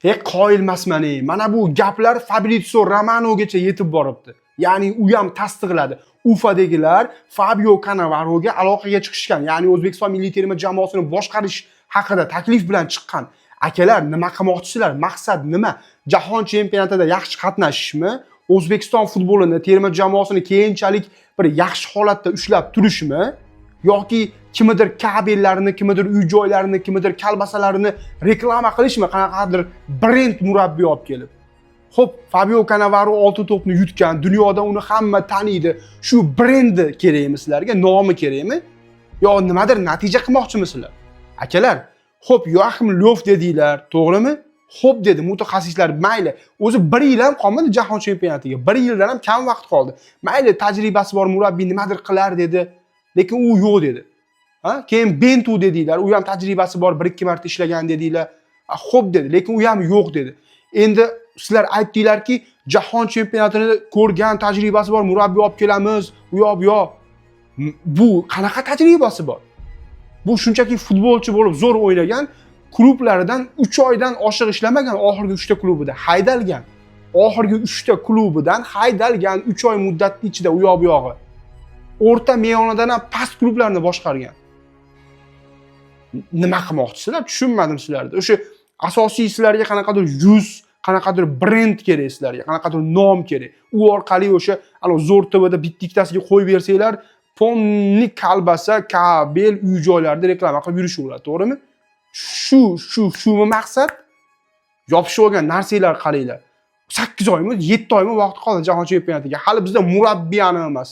E, qoyilmasman ey. Mana bu gaplar Fabrizio Romanogacha yetib boribdi. Ya'ni u ham tasdiqladi. Ufadagilar Fabio Cannavaroga aloqaga chiqishgan. Ya'ni O'zbekiston milliy terma jamoasini boshqarish haqida taklif bilan chiqqan. Akalar, nima qilmoqchisizlar? Maqsad nima? Jahon chempionatida yaxshi qatnashishmi? O'zbekiston futbolini, terma jamoasini keyinchalik bir yaxshi holatda ushlab turishmi? Yoki kimnidir kabellarini, kimnidir uy joylarini, kimnidir kalbasalarini reklama qilishmi? Qanaqadir brend murabbiy olib kelib. Xo'p, Fabio Cannavaro oltin to'pni yutgan, dunyoda uni hamma taniydi. Shu brendi kerakmi sizlarga? Nomi kerakmi? Yo nimadir natija qilmoqchimisizlar? Akalar, xo'p, Yoaxim Löw dedinglar, to'g'rimi? Xo'p dedi mutaxassislar, mayli. O'zi bir yil ham qolmadi jahon chempionatiga. Bir yildan ham kam vaqt qoldi. Mayli, tajribasi bor murabbiy nimadir qilar dedi. Lekin u yo'q dedi. Ha? Keyin Bentu dedinglar, u ham tajribasi bor, bir ikki marta ishlagan dedinglar. Xo'p dedi, lekin u ham yo'q dedi. Endi sizlar aytdinglarki, jahon chempionatini ko'rgan, tajribasi bor murabbiy olib kelamiz, u yoq bu yoq. Bu qanaqa tajribasi bor? Bu shunchaki futbolchi bo'lib zo'r o'ynagan, klublaridan 3 oydan oshiq ishlamagan, oxirgi 3 ta klubida haydalgan. Oxirgi 3 ta klubidan haydalgan 3 oy muddatni ichida u yoq bu yog'i. O'rta me'yonidan ham past klublarni boshqargan. Nima qilmoqchisizlar? Tushunmadim sizlarni. O'sha asosiy sizlarga qanaqadir yuz, qanaqadir brend kerak sizlarga, qanaqadir nom kerak. U orqali o'sha ana Zo'r TVda bitta ikkitasiga qo'yib bersanglar, полный kolbasa, kabel, uy joylarida reklama qilib yurishaveradi, to'g'rimi? Shumi maqsad? Yopishib olgan narsanglar qaranglar. 8 oymi, 7 oymi vaqt qoldi jahon chempionatiga. Hali bizda murabbiy aniq emas.